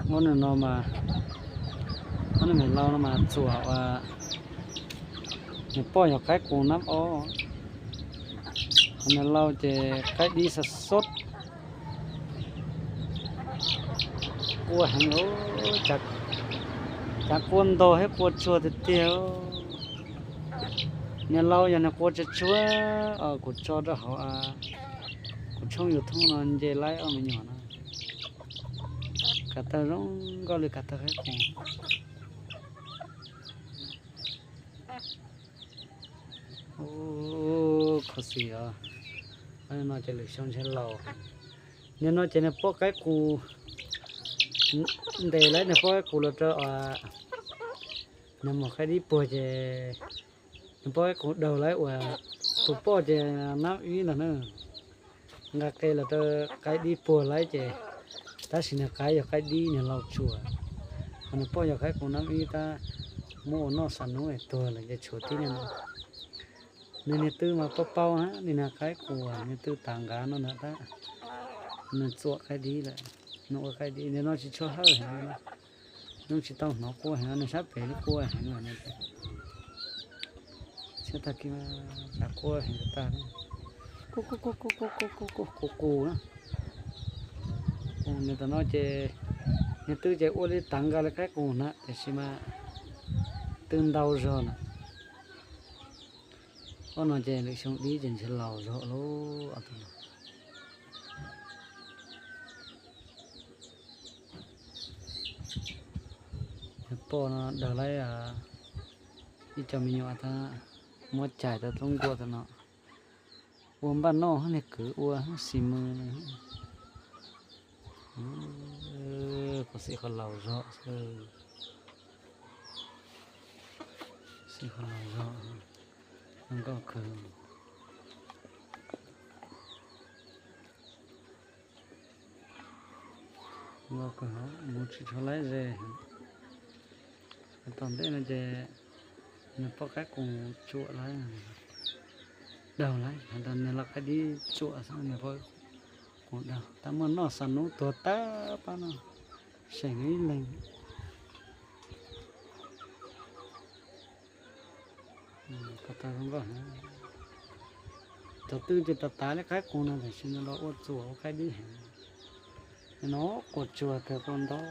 Ob niag no mas, ob niag me laus no mas txuam ua, niag poj yog qaib qus nab ob, ho niag laus ces qaib dib xab xub. Qua heev, cas qua ntog thiab qua tsuag tiag tiag. Niag laus yog niag qua tsuag tsuag, kuv tso rau hauv kuv tshooj YouTube no nce laib ob me nyuam no. Kav tawg zoo nkauj li kav tawg qaib qus. Kho xim os. No ces lwm xyoo ntshe laus. Niag no ces niag poj qaib qus, ntes lawv niag poj qaib qus los rau, niag muam qaib dib puag ces niag poj qaib qus daug lawv uas tus poj ces nab ib ntag na. Nqa qe los rau qaib dib puag lawv ces, tab sis niag qaib yog qaib dib niag laus tsuam, ho niag poj yog qaib qus nab ib tab muab ua noj xa nub es tuag lawm ces tshuav tib niag no. Nws niag tw mas pau pau hab, nws niag qaib qus niag tw tas nqav no ntag tab, nws txuam qaib dib lawm, nws ua qaib dib, nws no tsis tshua hawj heev, nws tsis tau hnov qua heev, nws sab pem li qua heev lawm. Txhiab tag kis mas cas qua heev tag, qus qus na. Nws tam no ces niag tw ces ua li tas nqav li qaib qus na, tiam sis mas tw ntau zog na. Ob no ces lwm xyoo dib ces ntshe laus zog lauj, ob tug no. Poj no daug lawv ib co me nyuam tab, muab cais tau tub nkuaj tau no. Ua npaj noj hab, niag kwv ua hab xis mws. Qhov xim qhov laus zog, xim qhov laus zog, zoo nkauj kawg. Nkauj kawg, mus tsis tshua laib ze. Tom ntej no ces nws poj qaib qus tsuam lawm, daug lawm, has tas nws los qaib dib tsuam xwb, nws poj qus daug, tab muaj noj xa nub tuag tag pab no, seem ib leeg. Cov tw ces tas tas li qaib qus no, tiam sis nws los ua txuam ua qaib dib heev. No qua tsuag kawg, qua ntog.